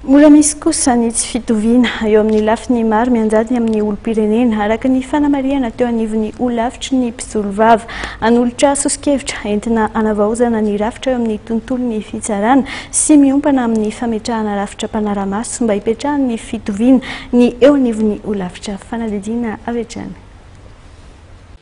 Mbola misy kosa ny tsy fitoviana eo amin'ny lafiny maro mianjady amin'ny olom-pirenena, araka ny fanamarihana teo anivon'ny holafitry ny mpisolovava. Hanolotra soso-kevitra entina hanavaozana ny rafitra eo amin'ny tontolon'ny fitsarana sy miompana amin'ny fametrahana rafitra mpanara-maso mba hipetrahan'ny fitoviana ny eo anivon'ny holafitra fanadihadiana avy hatrany.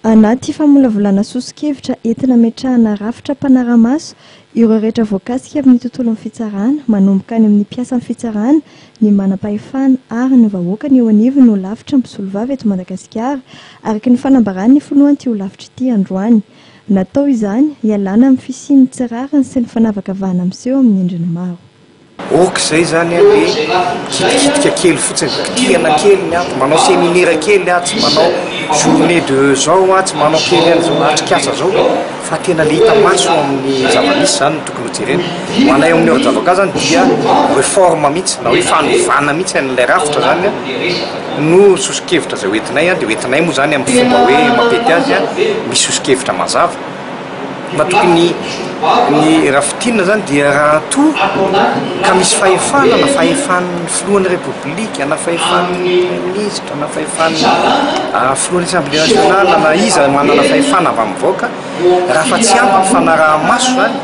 Anaty famolavolana soso-kevitra entina hametrahana rafitra mpanara-maso ireo rehetra voakasika amin'ny tontolon'ny fitsarana, manomboka any amin'ny mpiasan'ny fitsarana, ny manam-pahefana ary ny vahoaka ny eo anivon'ny holafitra mpisolovava eto Madagasikara, araka ny fanambaran'ny filohan'ity holafitra ity androany. Natao izany hialana amin'ny fisian'ny tsy rariny sy ny fanavakavahana miseho amin'ny endriny maro. Ok zay zany an le kitikitika kely fotsiny, kitihana kely ny ato, manao seminera kely atsy, manao journée de zao atsy, manao kely an'izao atrikasa zao fa tena le hita maso amin'ny zava-misy zany no tokony ho jerena. Ho anay ao amin'ny ordre d'avocat zany dia reforme mihitsy na hoe fanovana mihitsy an'ilay rafitra zany no soso-kevitra zay hoentinay an, dia hoentinay moa zany amin'ny fomba hoe mampety azy an, misy soso-kevitra mazava. Fa tokony ny raha fintinina zany dia raha toa ka misy fahefana na fahefan'ny filohan'ny repoblika na fahefan'ny praiminisitra na fahefan'ny filohan'ny assemblée nationale na iza manana fahefana avy amin'ny vahoaka, raha fa tsy ampy ny fanaraha-maso zany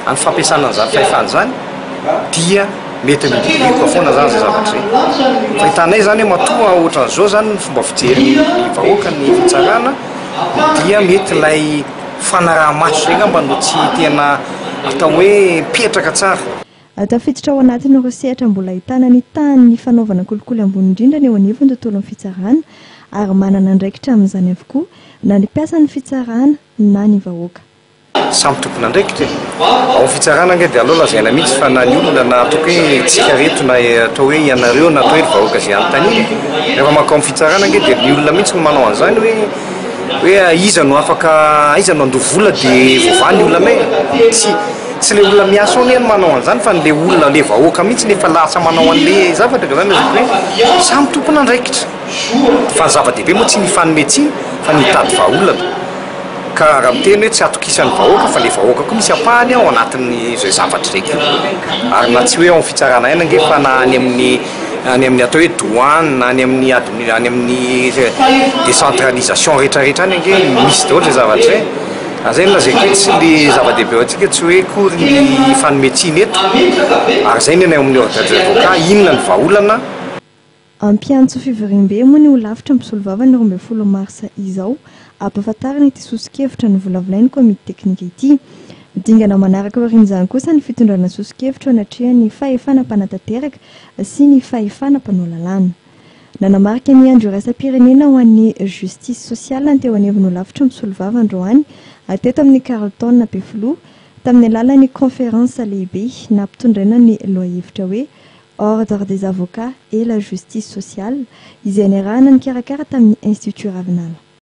amin'ny fampiasana an'izany fahefana izany dia mety miboiboika foana zany zay zavatra zay. Fa hitanay zany hoe matoa ohatran'izao zany ny fomba fijerin'ny vahoaka ny fitsarana dia mety ilay fanaraha-maso izay angamba no tsy tena atao hoe mipetraka tsara. Tafiditra ao anatin'ireo sehatra mbola ahitana ny tahan'ny fanaovana kolikoly ambony indrindra ny eo anivon'ny tontolon'ny fitsarana ary manana andraikitra amin'izany avokoa na ny mpiasan'ny fitsarana na ny vahoaka. Samy tompon'andraikitra e! Ao amin'ny fitsarana ange dia aleo lazaina mihitsy fa na ny olona na ataoko hoe tsika reto na atao hoe ianareo na atao hoe ry vahoaka izay anontaniana, rehefa mankao amin'ny fitsarana ange dia ny olona mihitsy no manao an'izany hoe hoe iza no afaka aiza no handoa vola dia voavaha ny olanay e! Tsy tsy ilay olona miasa ao anie no manao an'izany fa ilay olona ilay vahoaka mihitsy no efa lasa manao an'ilay zavatra ka izany lazaiko hoe samy tompon'andraikitra fa ny zava-dehibe moa tsy ny hifanome tsiny fa ny hitady vahaolana. Ka raha miteny hoe tsy atokisan'ny vahoaka fa le vahoaka koa misy ampahany ao anatin'izay zavatra izay koa. Ary na tsy hoe ao amin'ny fitsarana ihany ange fa na any amin'ny any amin'ny atao hoe douane na any amin'ny admi any amin'ny décentralisation rehetra rehetra any ange misy daholo izay zavatra izay. Ary izay no lazaiko hoe tsy le zava-dehibe ho antsika tsy hoe akory ny hifanome tsiny eto. Ary izay ny anay ao amin'ny ordre des avocats, inona ny vahaolana? Hampiantso fivoriambe moa ny holafitra mpisolovava ny 12 marsa izao hampahafantarina ity soso-kevitra novolavolain'ny komity teknika ity. Dingana manaraka aorian'izany kosa ny fitondrana soso-kevitra eo anatrehan'ny fahefana mpanatanteraka sy ny fahefana mpanao lalàna. Nanamarika ny andro iraisam-pirenena ho an'ny justice sociale ny teo anivon'ny holafitra mpisolovava androany teto amin'ny Carlton Ampefiloha tamin'ny alalan'ny conférence lehibe nampitondraina ny lohahevitra hoe Ordre des avocats et la justice sociale, izay niarahana nikarakara tamin'ny Institut Ravinala.